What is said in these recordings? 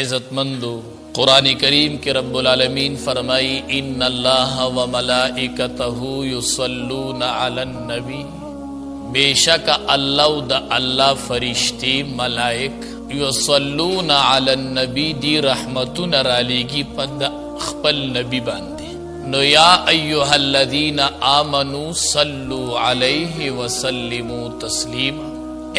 عزتمندو، قرآن کریم کې رب العالمین فرمایي: ان الله وملائکته یصلون علی النبی. بېشکه الله او د الله فرشتي ملائک یصلون علی النبی دی، رحمتونه رالیږي په د خپل نبی باندې. نو یا ایها الذین آمنو صلو علیه وسلموا تسلیما.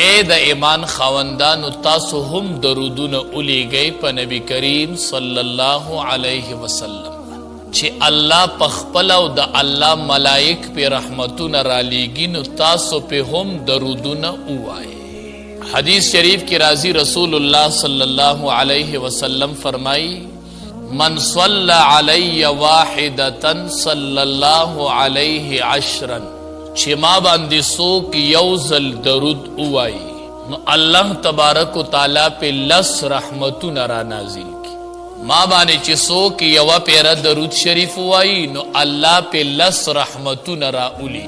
اے د ایمان خاوندانو، تاسو هم درودونه ولیږئ په نبی کریم صلی الله علیه وسلم. چې الله په خپل او د الله ملائک په رحمتونه را لیږي، نو تاسو په هم درودونه ووایئ. حدیث شریف کې راځي، رسول الله صلی الله علیه وسلم فرمایي: من صلى علی واحدة صلى الله علیه عشرا. چې ما باندې څوک یو ځل درود ووایي، نو الله تبارک و تعالی په 10 رحمتونه را نازل کی. ما باندې چې څوک یوه پیره درود شریف ووایي، نو الله په 10 رحمتونه را اولی.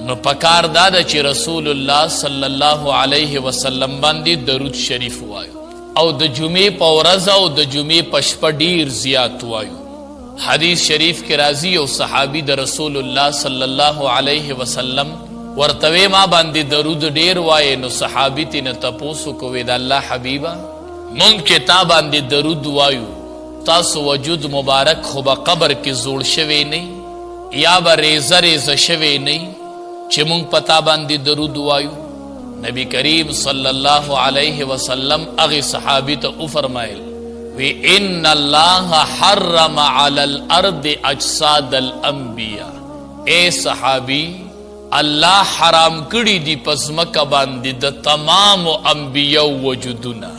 نو پکار دا ده چې رسول الله صلی الله علیه وسلم باندې درود شریف وایو او د جمعې په ورځ او د جمعې په شپه ډیر زیات وایو. حدیث شریف کې راځي، یو صحابي د رسول الله صلی الله علیه وسلم ورته وی: ما باندې درود ډیر وایې. نو صحابي تې نه تپوس وکړو: د الله حبیبه، مونږ چې تا باندې درود وایو، تاسو وجود مبارک خو به قبر کې زوړ شوی نه یا به ریزه ریزه شوی نه چې مونږ په تا باندې درود وایو؟ نبی کریم صلی الله علیه وسلم هغه صحابي ته وفرمایل وی: ان الله حرم علی الارض اجساد الانبیاء. اے صحابي، الله حرام کړی دی پس مکه باندې د تمام انبیاء وجودونه.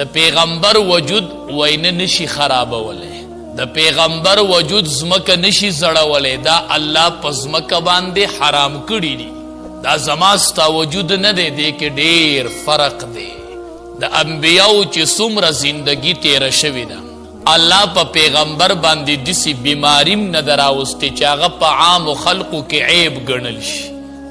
د پیغمبر وجود وینه نشي خرابولی، د پیغمبر وجود زمکه نشي زړولی. دا الله پس مکه باندې حرام کړی دی. دا زما ستا وجود نه دی، دی کې ډیر فرق دی. د انبیاو چې څومره زندگی تیره شوې ده، الله په پیغمبر باندې دسی بیماریم نه دراوستي چې هغه په عام خلقو کې عیب ګڼل شي،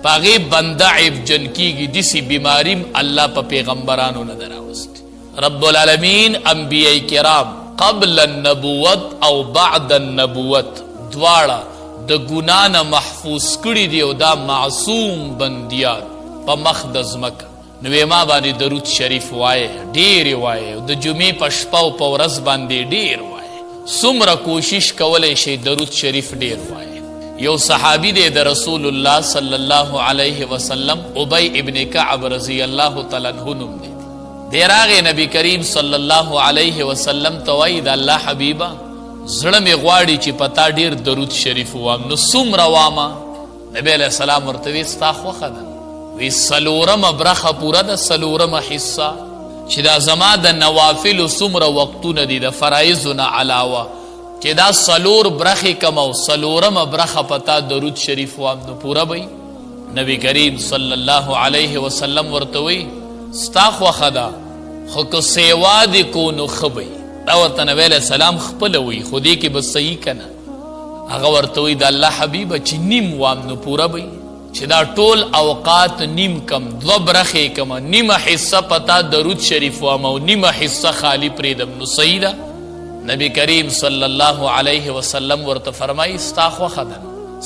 په هغې بنده عیب جن کیږي. دسی بیماریم الله په پیغمبرانو نه دراوستي. رب العالمین انبیاء کرام قبل النبوت او بعد النبوت دواړه د ګنا نه محفوظ کړي دي او دا معصوم بندیان په مخ د ځمکه. نو ما باندې درود شریف وایې، ډېر وایې، د جمعې په شپه او په ورځ باندې ډېر وایې. څومره کوشش کولی شئ، درود شریف ډېر وایې. یو صحابي دی د رسول الله صلی الله علیه وسلم، ابی ابن کعب رضی الله تعالی عنہ نوم دی. دی راغی، نبی کریم صلی الله علیه وسلم ته وایي: د الله حبیبه، زړه مې غواړي چې په تا ډېر درود شریف ووام، نو څومره وامه؟ نبی علیه السلام ورته وی: ستا خوښه ده. وی: څلورمه برخه پوره ده، څلورمه حصه، چې دا زما د نوافلو څومره وختونه دي د فرایضو نه علاوه، چې دا څلور برخې کم او څلورمه برخه په تا درود شریف وام، نو پوره به. نبی کریم صلی الله علیه وسلم ورته وی: ستا خوښه ده، خو که سیوا دې کو نو ښه به. دا ورته نبی علیه السلام خپله وی، خو دې کې به صحیح که نه. هغه ورته وی: د الله حبیبه، چې نیم وام نو پوره به؟ چې دا ټول اوقات نیم کم، دوه برخې کم، نیمه حصه پتا درود شریف وام او نیمه حصه خالی پرېدم، نو صحیح ده؟ نبی کریم صلی الله علیه وسلم ورته فرمایي: ستا خوښه ده،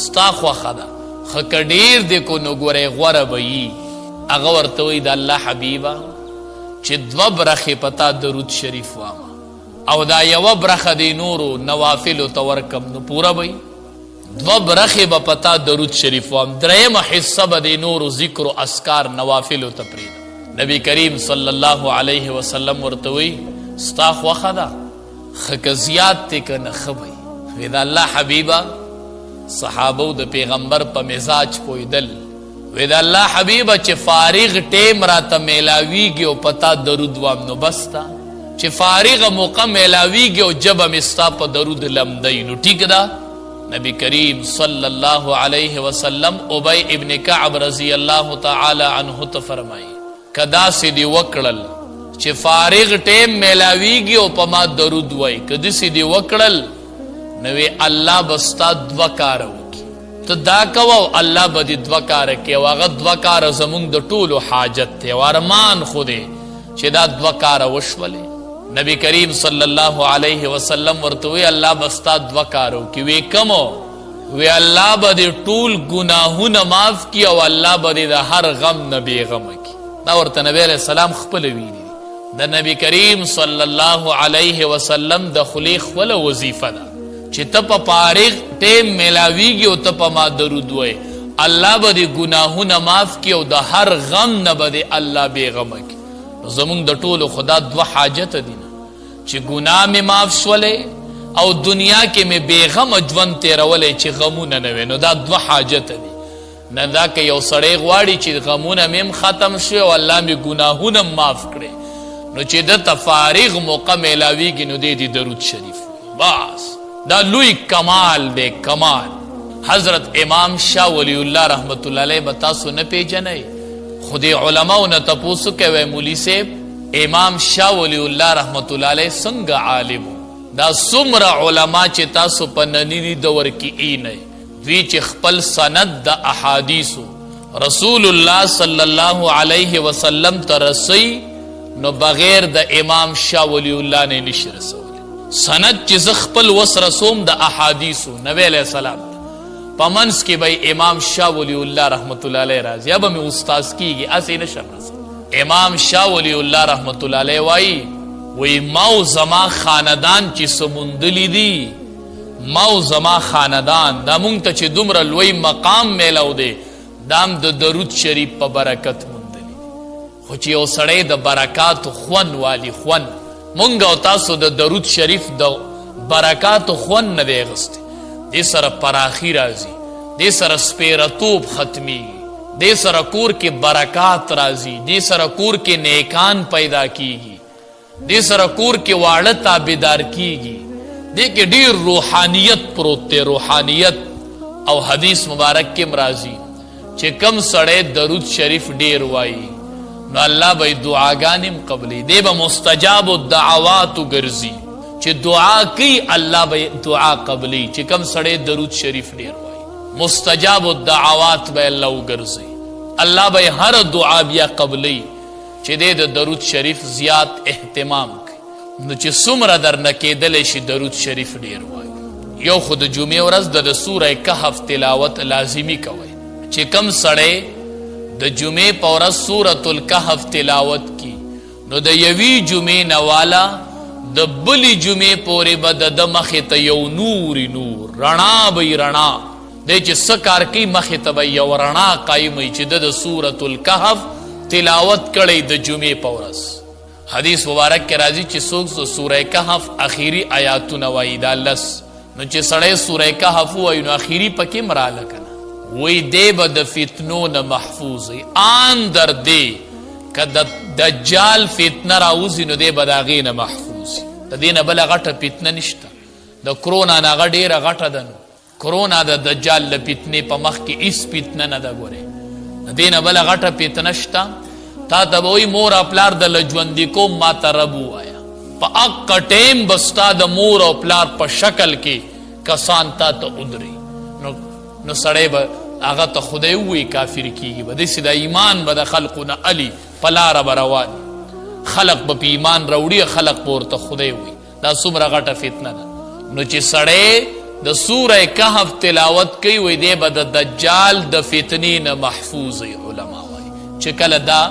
ستا خوښه ده، خو که ډېر دې کو نو ګورې غوره به یي. هغه ورته وایي: د الله حبیبه، چې دوه برخې په تا درود شریف وامه او دا یوه برخه دې نورو نوافلو ته ورکم، نو پوره به؟ دوه برخې به په تا درود شریف وام، درېیمه حصه به دې نورو ذکر و اذکار نوافلو ته پرېږدم. نبی کریم صلی الله علیه وسلم ورته وایي: ستا خوښه ده، ښه که زیات دی که نه ښه به وي. د الله حبیبه، صحابو د پیغمبر په مزاج پوهېدل، وی: د الله حبیبه، چې فارغ ټیم راته میلاویږي او په تا درود وام، نو بس ده؟ چې فارغه موقع میلاویږي او ژبه مې ستا په درود لمدی، نو ټیک ده؟ نبی کریم صلی الله علیه وسلم ابی ابن کعب رضی الله تعالی عنه ته فرمایي: که داسې دې وکړل چې فارغ ټیم میلاویږي او په ما درود وای، که داسې دې وکړل، نو وی الله به ستا دوه کاره وکړي. ته دا کوه او الله به دې دوه کاره کوي. او هغه دوه کاره زمونږ د ټولو حاجت دی او ارمان خو دی چې دا دوه کاره وشولې. نبی کریم صلی الله علیه وسلم ورته وی الله به ستا دوه کار وکړي. وی کوم؟ وی الله به دې ټول ګناهونه معاف کړي او الله به دې د هر غم نه بېغمه کړي. دا ورته نبی علیه السلام خپله ویلي دي. د نبی کریم صلی الله علیه وسلم د خولې خپله وظیفه ده چې ته په فارغ ټیم میلاویږي او ته په ما درود وایې، الله به دې ګناهونه معاف کړي او د هر غم نه به دې الله بېغمه کړي. نو زمونږ د ټولو خدا دوه حاجته دي نه، چې ګناه مې معاف شولې او دنیا کې مې بېغمه ژوند تېرولی چې غمونه نه وي. نو دا دوه حاجته دي نه. دا که یو سړی غواړي چې غمونه مې هم ختم شوي او الله مې ګناهونه هم معاف کړي، نو چې ده ته فارغ موقع میلاویږي نو دی دې درود شریف وایي. بس دا لوی کمال دی، کمال. حضرت امام شاه ولی الله رحمت الله علیه به تاسو نه پیژنئ، خو دې علماو نه تپوس وکړئ، وایي مولوي صاحب امام شاه ولی الله رحمت الله علیه څنګه عالم و؟ دا څومره علما چې تاسو په ننني دور کې اینئ، دوی چې خپل سند د احادیثو رسول الله صلی الله علیه وسلم ته رسي، نو بغیر د امام شاه ولی الله نه نشي رسولی. سند چې زه خپل وس رسوم د احادیثو نبی علیه السلام ته، په منځ کې به امام شاه ولی الله رحمت الله علیه راځي، یا به مې استاد کیږي، هسې نه شم رسولی. امام شاه ولی الله رحمت الله علیه وایي، وایي ما او زما خاندان چې څه موندلي دي، ما او زما خاندان دا مونږ ته چې دومره لوی مقام میلاو دی، دا هم د درود شریف په برکت موندلی دي. خو چې یو سړی د برکاتو خوند والي، خوند مونږ او تاسو د درود شریف د برکاتو خوند نه دی اخیستی. دې سره پراخي راځي، دې سره سپیرتوب ختمیږي، دې سره کور کې برکات راځي، دې سره کور کې نیکان پیدا کیږي، دې سره کور کې واړه تابعدار کیږي، دې کې ډیر روحانیت پروت دی، روحانیت. او حدیث مبارک کې راځي چې کم سړی درود شریف ډیر وایي نو الله به دعاګانې هم قبلوي، دی به مستجاب الدعوات ګرځي، چې دعا کوي الله به دعا قبلوي. چې کم سړی درود شریف ډیر وایي مستجاب الدعوات به الله وګرځي، الله به هر دعا بیا قبلوي چې دی د درود شریف زیات اهتمام کوي. نو چې څومره درنه کېدلی شي درود شریف ډیر وایي. یو خو د جمعې ورځ د سوره کهف تلاوت لازمي کوئ، چې کم سړی د جمعې په ورځ سورة الکهف تلاوت کی، نو د یوې جمعې نه والا د بلې جمعې پورې به د ده مخې ته یو نور نور رڼا به یې رڼا دی، چې څه کار کوي مخې ته به یو رڼا قایم وي چې ده د سورة الکهف تلاوت کړی د جمعې په ورځ. حدیث مبارک کې راځي چې څوک د سوره کهف اخیری آیاتونه وایي دا لس، نو چې سړی سوره کهف ووایي نو اخیری پکې هم راله که نه، وایي دی به د فتنو نه محفوظ وي، آن در دې که د دجال فتنه راوځي نو دی به د هغې نه محفوظ وي. د دې نه بله غټه فتنه نشته، د کرونا نه هغه ډېره غټه ده. نو کرونا د دجال له فتنې په مخ کې هیڅ فتنه نه ده. ګورې د دې نه بله غټه فتنه شته؟ تا ته به وایي مور او پلار د له ژوندي کوم، ما ته رب ووایه. په هغه ټایم به ستا د مور او پلار په شکل کې کسان تا ته ودري، نو سړی به هغه ته خدای ووایي کافر کیږي به. داسې د ایمان به د خلقو نه الي، په لاره به روان، خلق به په ایمان راوړي، خلق به ورته خدای وایي. دا څومره غټه فتنه ده. نو چې سړی د سوره کهف تلاوت کوي وایي دی به د دجال د فتنې نه محفوظ وي. علما وایي چې کله دا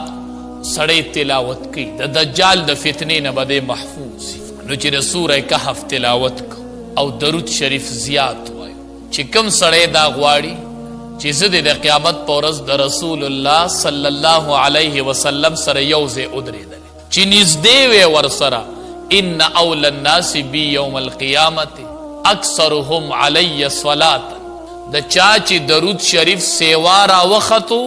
سړی تلاوت کوي د دجال د فتنې نه به دی محفوظ وي. نو چې د سوره کهف تلاوت کو او درود شریف زیات وایو، چې کم سړی دا غواړي چې زه دې د قیامت په ورځ د رسول الله صلی الله علیه وسلم سره یو ځای ودرېدلی، چې نږدې وی ورسره، ان اولی الناس بی یوم القیامت اکثرهم علی صلاة، د چا چې درود شریف سیوا را وختو،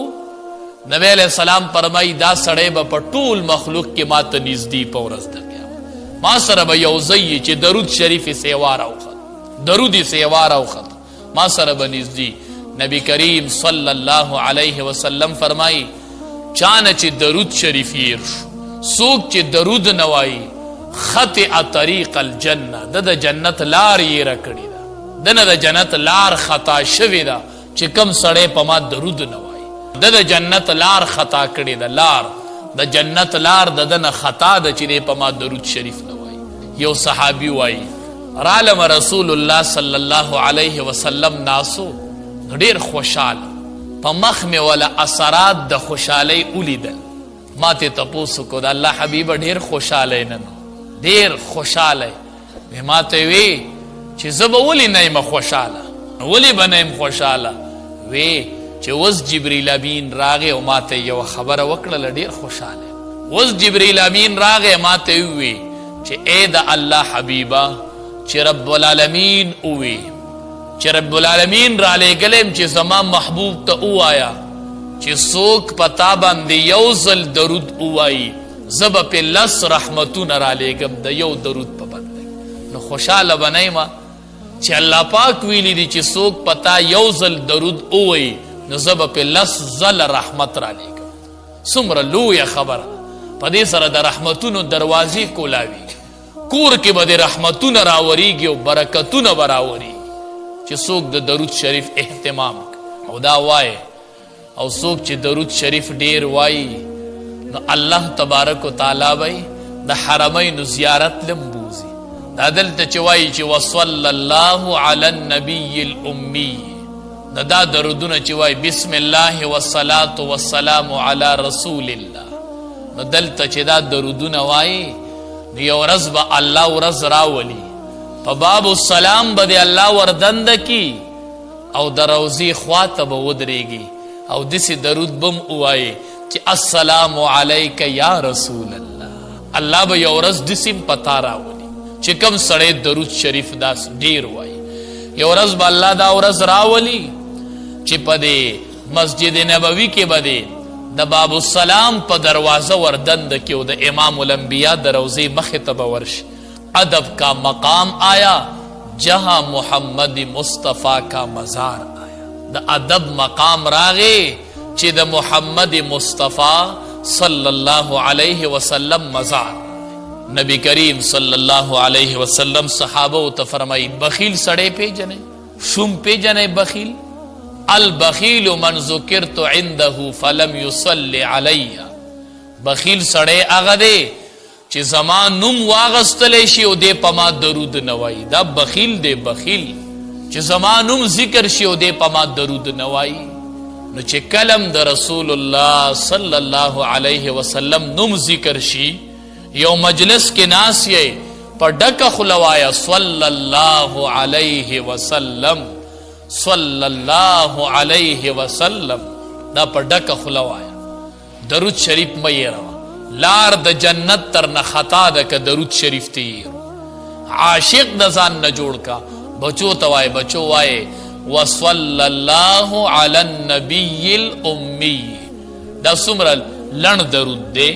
نبی علیہ السلام فرمایي دا سړی به په ټول مخلوق کې ما ته نږدې په ورځ د قیامت، ما سره به یو ځای چې درود شریف سیوا را وخت، درود یې سیوا را وخت، ما سره به نږدې. نبی کریم صلی الله علیه وسلم فرمایي چانه چې درود شریف یې شو، څوک چې درود نه وایي خطئ طریق الجنه، د د جنت لار یې را کړې ده، د نه د جنت لار خطا شوې ده چې کم سړی په ما درود نه وایي، د د جنت لار خطا کړې ده، لار د جنت لار د ده نه خطا ده چې دی په ما درود شریف نه وایي. یو صحابي وایي، رالم رسول الله صلی الله علیه وسلم ناسو، نو ډېر خوشحال، په مخ مې وله اثرات د خوشحالۍ ولیدل. ما ته تپوس وکړو، د الله حبیبه ډېر خوشحاله یې نن، ډېر خوشحاله یې. ما ته وی چې زه به ولې نه یم خوشحاله، ولې به نه یم خوشحاله؟ وی چې اوس جبریل امین راغی او ما ته یوه خبره وکړله، ډېر خوشحاله. اوس جبریل امین راغی، ما ته ووی چې ای د الله حبیبه، چې رب العالمین ووی، چې رب العالمین را لېږلی یم چې زما محبوب ته ووایه چې څوک په تا باندې یو ځل درود ووایي، زه به پې لس رحمتونه را لېږم د یو درود په بدله. نو خوشحاله به نه یم چې الله پاک ویلي دي چې څوک په تا یو ځل درود ووایي، نو زه به پې لس ځله رحمت را لېږم. څومره لویه خبره! په دې سره د رحمتونو دروازې کولاوي، کور کې به د رحمتونه راورېږي او برکتونه به راورېږي چې څوک د درود شریف اهتمام او دا وایي. او څوک چې درود شریف ډیر وایي، نو الله تبارک و تعالی به د حرمینو زیارت لم بوزي. دا دلته چې وایي چې وصلی الله علی النبی الأمی، نو دا درودونه چې وایي بسم الله والصلاة والسلام علی رسول الله، نو دلته چې دا درودونه وایي، نو یو ورځ به الله ورځ راولي، په باب السلام به د الله وردنده کی او د روضې خواته به ودرېږي او داسې درود به هم ووایي چې السلام علیک یا رسول الله. الله به یو ورځ داسې هم په تا راولي چې کوم سړی درود شریف داس ډېر وایي. یو ورځ به الله دا ورځ راولي چې په دې مسجد نبوي کې به دی د باب السلام په دروازه وردند کې او د امام الانبیا د روضې مخې ته به ورشي. ادب کا مقام آیا جہاں محمد مصطفیٰ کا مزار آیا. د ادب مقام راغی چې د محمد مصطفیٰ صلی الله علیه وسلم مزار. نبی کریم صلی الله علیه وسلم صحابه ته فرمایي، بخیل سړی پیژنې؟ شوم پیژنې بخیل؟ البخیل من ذکرت عنده فلم يصلي علی. بخیل سړی هغه دی چې زما نوم واغستلی شي او دی په ما درود نه وایي. دا بخیل دی، بخیل چې زما نوم ذکر شي او دی په ما درود نه وایي. نو چې کلم د رسول الله صلی الله علیه وسلم نوم ذکر شي، یو مجلس کې ناس یې، په ډکه خوله وایه صلی الله علیه وسلم، صلی الله علیه وسلم. دا په ډکه خوله وایه، درود شریف مه هېروه. لار د جنت تر نه خطا ده که درود شریف ته هېرو. عاشق د ځان نه جوړ کا، بچو ته وایې، بچو وایې وصلی الله علی النبی الامی. دا څومره لنډ درود دی،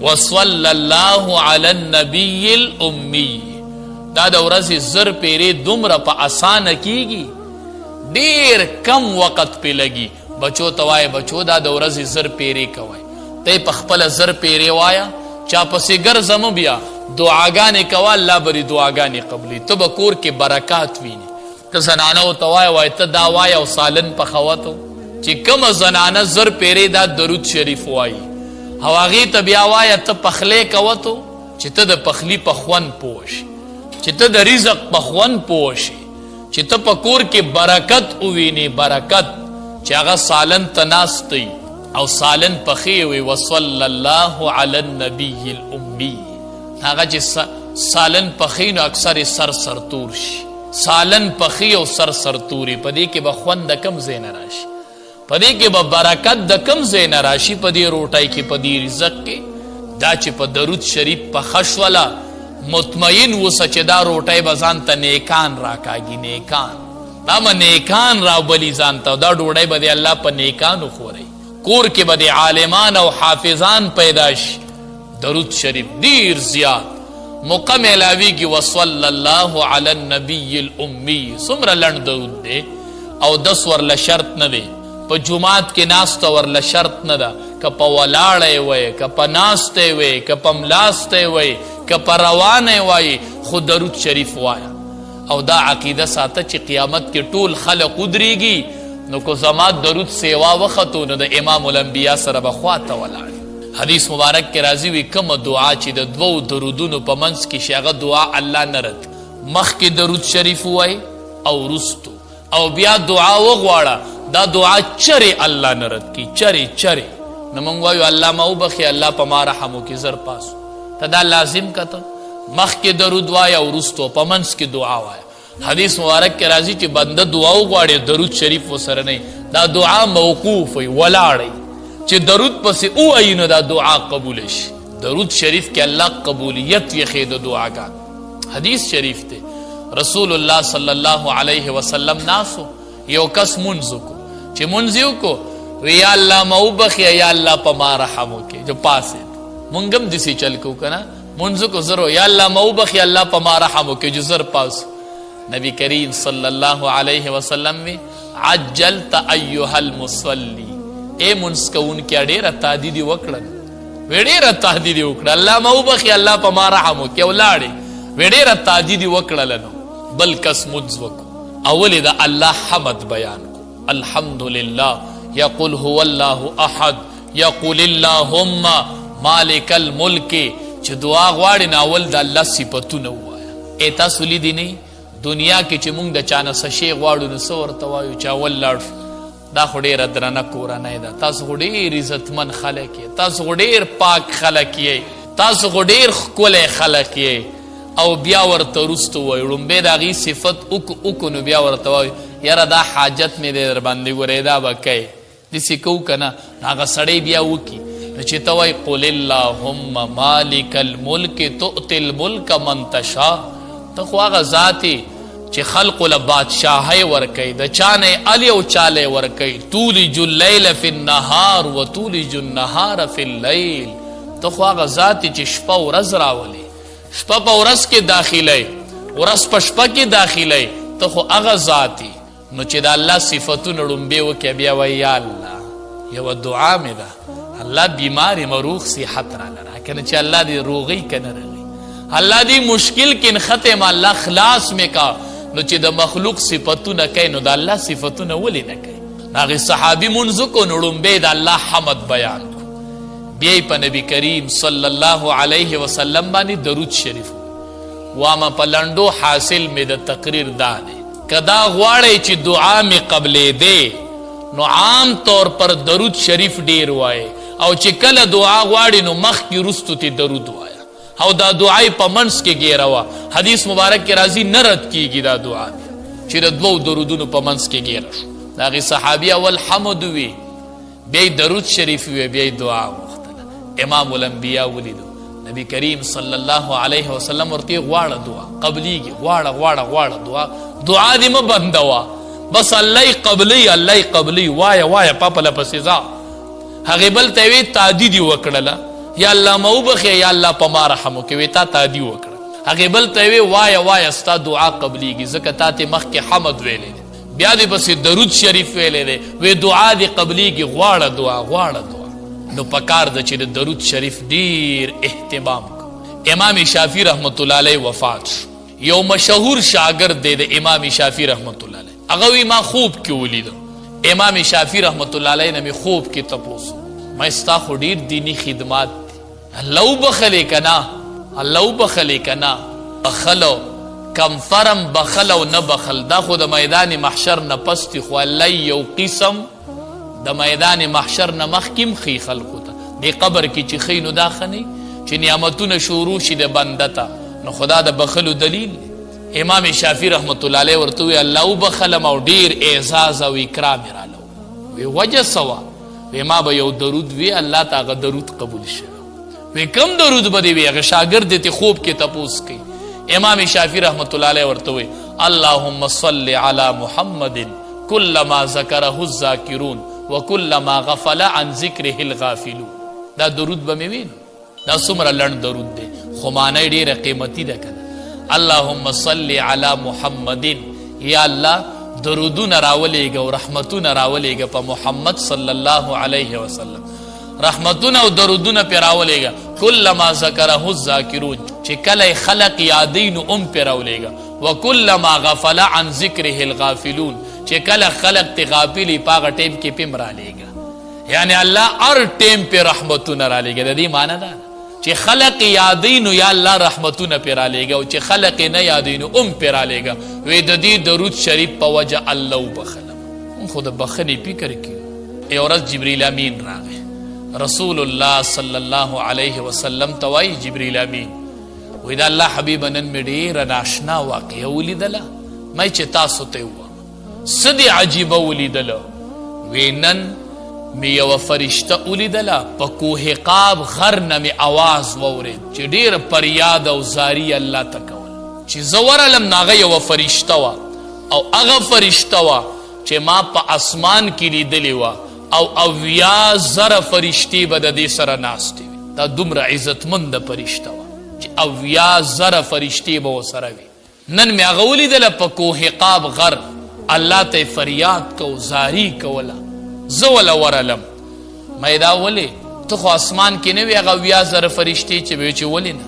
وصلی الله علی النبی الامی. دا د ورځې 1000 پیرې دومره په اسانه کیږي، ډیر کم وخت پې لګي. بچو ته وایې، بچو دا د ورځې 1000 پیرې کوئ. ته په خپله 1000 پیرې وایه، چا پسې ګرځه مه، بیا دعاګانې کوه، الله به دې دعاګانې قبلوي، ته به کور کې برکات وینې. ته زنانو ته وایه، وایه ته دا وایه او سالن پخوه. ته چې کومه زنانه 1000 پیرې دا درود شریف وایي او هغې ته بیا وایه ته پخلی کوه، ته چې ته د پخلی په خوند پوه شې، چې ته د رزق په خوند پوه شې، چې ته په کور کې برکت ووینې. برکت چې هغه سالن ته ناست دی او سالن پخې وي، وصلی الله علی النبی الامی. هغه چې سالن پخې، نو اکثر سر سرتور شي. سالن پخې او سر سرتوري، په دې کې به خوند د کم ځای نه راشي؟ په دې کې به برکت د کم ځای نه راشي؟ په دې روټۍ کې، په دې رزق کې؟ دا چې په درود شریف پخه شوله، مطمئن اوسه چې دا روټۍ به ځان ته نیکان راکاږي. نیکان دا به نیکان راوبلي ځان ته، دا ډوډۍ به دې الله په نیکانو خوري، کور کې به دې عالمان او حافظان پیدا شي. درود شریف ډیر زیات موقع میلاویږي. وصلی الله علی النبی الامی، څومره لنډ درود دی او دس ورله شرط نه دی. په جومات کې ناسته ورله شرط نه ده، که په ولاړه وای، که په ناسته وای، که په ملاسته وای، که په روانه وای، خو درود شریف وایا. او دا عقیده ساته چې قیامت کې ټول خلق ودرېږي، نو که زما درود سیوا وختو، نو د امام الانبیا سره به خواته ولاړ. حدیث مبارک کې راځي وي کومه دعا چې د دوو درودونو په منځ کې شي هغه دعا الله نه رد. مخکې درود شریف ووایي او وروستو او بیا دعا وغواړه، دا دعا چرې الله نه رد کړي، چرې چرې. نو موږ وایو الله ما وبخښي، الله په ما رحم وکړي، زر پاسو ته دا لازم کته مخکې درود وایه او وروستو په منځ کې دعا وایه. حدیث مبارک کې راځي چې بنده دعا وغواړي درود شریف وسره نه، دا دعا موقوف وي، ولاړی چې درود پسې ووایي نو دا دعا قبول شي. درود شریف کې الله قبولیت یې د دعاګان. حدیث شریف دی، رسول الله صلی الله علیه وسلم ناسو یو کس مونځ وکړو، چې مونځ یې وکړو وی یا الله ما وبخښي، یا الله په ما رحم وکړي. جو پاسې مونږ هم داسې چل کوو که نه، مونځ وکړو زر یا الله ما وبخښي، الله په ما رحم وکړي، جو زر پاسو. نبی کریم صلی الله علیه وسلم وی عجلت ایها المصلی، ای مونځ کوونکیا ډېره تادي دې وکړه، وی ډېره تادي دې وکړه، الله ما وبخښي، الله په ما رحم وکړي، ولاړې وی ډېره تادي دې وکړله. نو بل کس مونځ وکړو، اول یې د الله حمد بیان کړو، الحمدلله، یقول هو الله احد، یقول اللهم مالک الملک. چې دعا غواړي نو اول د الله صفتونه ووایه. ای تاسو لیدي نه دنیا کې چې مونږ د چا نه څه شی غواړو نو څه ورته وایو چې اول لاړ شو، دا خو ډېره درنه کورنۍ ده، تاسو خو ډېر عزتمن خلک یې، تاسو خو ډېر پاک خلک یې، تاسو خو ډېر ښکلی خلک یې. او بیا ورته وروسته ووایو، ړومبی د هغې صفت وکړو وکړو نو بیا ورته وایو یاره دا حاجت مې دی در باندې ګورې دا به کوې، داسې کوو که نه، نو هغه سړی بیا وکړي. نو چې ته وایي قل اللهم مالک الملک تؤتي الملک من تشاء، ته خو هغه ذات یې چې خلقو له بادشاهۍ ورکوي، د چا نه یې الي او چا له یې ورکوي، تولج اللیل فی النهار و تولج النهار فی اللیل، ته خو هغه ذات یې چې شپه ورځ راولې، شپه په ورځ کې داخلوي، ورځ په شپه کې داخلوي، ته خو هغه ذات یې. نو چې د الله صفتونه ړومبی وکړي بیا وایي یا الله یوه دعا مې ده، الله بیمار یم روغ صحت راله راکړه، نه چې الله دې روغی که نه رغي، الله دې مشکل کې نښتی یم الله خلاص مې کا. نو چې د مخلوق صفتونه کوي نو د الله صفتونه ولې نه کوي؟ هغې صحابي مونځ وکړو نو ړومبی د الله حمد بیان کړو، بیا یې په نبی کریم صلی الله علیه وسلم باندې درود شریف وامه. په لنډو حاصل مې د تقریر دا دی، که دا غواړئ چې دعا مې قبلېدې نو عام طور پر درود شریف ډیر وایې، او چې کله دعا غواړي نو مخکې وروستو ته درود وایه، او دا دعا یې په منځ کې ګیروه. حدیث مبارک کې راځي نه رد کیږي دا دعا بیا چې د دوو درودونو په منځ کې ګیره شو. د هغې صحابي اول حمد وي، بیا یې درود شریف وي، بیا یې دعا غوښتله. امام الانبیا ولیدو نبی کریم صلی الله علیه وسلم ورته غواړه دعا قبلیږي، غواړه غواړه غواړه دعا، دعا دې مه بندوه، بس الله یې قبلوي، الله یې قبلوي، وایه وایه پاپله پسې ځه. هغې بل ته وی تادي دې وکړله، یا الله ما وبخښې، یا الله په ما رحم وکړې، وی تا تادي وکړه. هغې بل ته وی وایه وایه ستا دعا قبلیږي، ځکه تا ته مخکې حمد ویلی دی، بیا دې پسې درود شریف ویلی دی، وی دعا دې قبلیږي، غواړه دعا غواړه دعا. نو پکار ده چې د درود شریف ډیر اهتمام کو. امام شافعي رحمت الله علیه وفات شو، یو مشهور شاګرد دی د امام شافعي رحمت الله علیه، هغه وی ما خوب کې ولید امام شافعي رحمت الله علیه نه مې خوب کې تپوس، ما ستا خو ډیر دینی خدمات دي، الله وبخلې که نه، الله وبخلې که نه، بخلو کم فرم بخل او نه بخل دا خو د میدان محشر نه پس دي، خو الله یو قسم د میدان محشر نه مخکې هم ښیي خلکو ته، دې قبر کې چې ښیي نو دا ښه نه چې نعمتونه شروع شي د بنده ته، نو خدا د بخلو دلیل دی. امام شافعي رحمت الله علیه ورته وویل الله وبخلم او ډېر اعزاز او اکرام یې راله وی وجه څه وه؟ وی ما به یو درود وی الله ته هغه درود قبول شوی. وی کوم درود به دې وی؟ هغه شاګرد دې ته خوب کې تپوس کوي. امام شافعي رحمت الله علیه ورته وی اللهم صل علی محمد کلما ذکره الذاکرون وکلما غفل عن ذکره الغافلون. دا درود به مې وی، دا څومره لنډ درود دی خو معنی ډېره قیمتي ده که نه. اللهم صل علی محمد، یا الله درودونه راولېږه او رحمتونه راولېږه په محمد صلی الله علیه وسلم، رحمتونه او درودونه پرې راولېږه. کلما ذکره الذاکرون، چې کله یې خلق یادوي نو هم پرې راولېږه. وکلما غفل عن ذکره الغافلون، چې کله خلق ترې غافل وي په هغه ټایم کې پرې هم رالېږه. یعنی الله هر ټیم پې رحمتونه رالیږي. د دې معنی دا ده چې خلق یادوي نو یا الله رحمتونه پې رالیږه، او چې خلق یې نه یادوي نو هم پې رالیږه. وی د دې درود شریف په وجه الله وبخښلم. مونږ خو د بخښنې فکر کیو. یو ورځ جبریل امین راغی رسول الله صلی الله علیه وسلم ته وایي، جبریل امین وایي د الله حبیبه نن مې ډېره ناشنا واقعه ولیدله، ما چې تاسو ته ووایم څه دې عجیبه ولیدله. وی نن مې یوه فرشته ولیدله، په کوه قاب غر نه مې اواز واورېد چې ډېره فریاد او زاري الله ته کول. چې زه ورغلم نو هغه یوه فرشته وه، او هغه فرشته وه چې ما په اسمان کې لیدلې وه، او 70,000 فرشتې به د دې سره ناستې وې. دا دومره عزتمنده فرشته وه چې 70,000 فرشتې به ورسره وې. نن مې هغه ولیدله په کوه قاب غر، الله ته یې فریاد کو، زاری کوله. زه وله ورلم، ما یې دا ولې ته خو اسمان کې نه وې هغه 70,000 فرشتې چې به چې ولې نه؟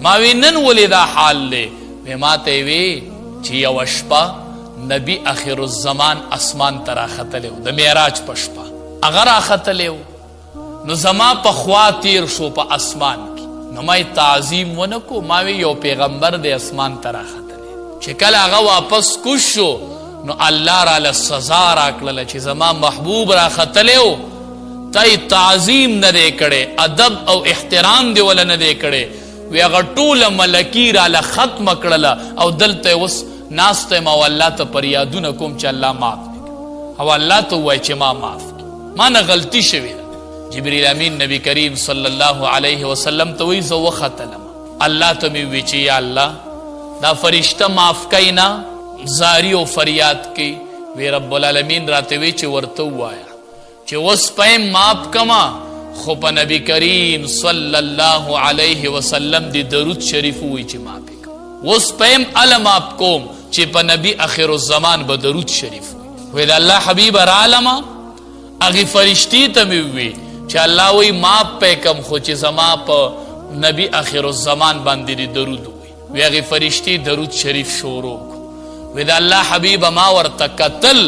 ما وی نن ولې دا حال دی؟ وی ما ته یې وی چې یوه شپه نبی اخر الزمان اسمان ته راختلی و، د معراج په شپه هغه راختلی و، نو زما په خوا تیر شو په اسمان کې، نو ما یې تعظیم ونه کو، ما وی یو پیغمبر دی اسمان ته راختلی. چې کله هغه واپس کوز شو نو الله راله سزا راکړله چې زما محبوب راختلی و، تا یې تعظیم نه دی کړی، ادب او احترام دی وله نه دی کړی. وی هغه ټوله ملکی راله ختمه کړله، او دلته اوس ناسته یم او الله ته فریادونه کوم چې الله معاف کړي، او الله ته ووایي چې ما معاف کړي، ما نه غلطي شوې ده. جبریل امین نبی کریم صلی الله علیه وسلم ته وایي زه وختلم، الله ته مې وویل چې یا الله دا فرشته معاف کوي نه، زاری او فریاد کوي. وی رب العالمین راته وی چې ورته ووایه چې اوس په معاف کما، خو په نبی کریم صلی الله علیه وسلم دی درود شریف ووایي چې معاف کړم. اوس په اله معاف کوم چې په نبی اخر الزمان به درود شریف ووایي. وی د الله حبیب رالمه، هغې فرشتې ته مې ووی چې الله وایي معاف پې کم، خو چې زما په نبی اخر الزمان باندې دې درود ووایي. وی هغې فرشتې درود شریف شروع کړو. وی د الله حبیب ما ورته کتل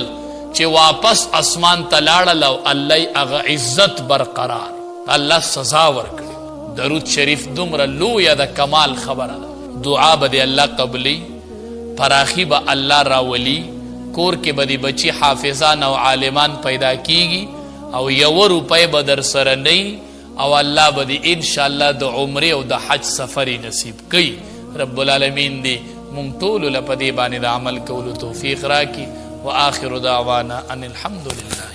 چې واپس اسمان ته لاړل، او الله یې هغه عزت برقرار، الله سزا ورکړي. درود شریف دومره لویه د کمال خبره ده. دعا به دې الله قبلي، پراخي به الله راولي، کور کې به دې بچي حافظان او عالمان پیدا کیږي، او یوه روپۍ به در سره نه، او الله به دې انشاءالله د عمرې او د حج سفر نصیب کوي. رب العالمین دې مونږ ټولو له په دې باندې د عمل کولو توفیق راکړي. وآخر دعوانا ان الحمد لله.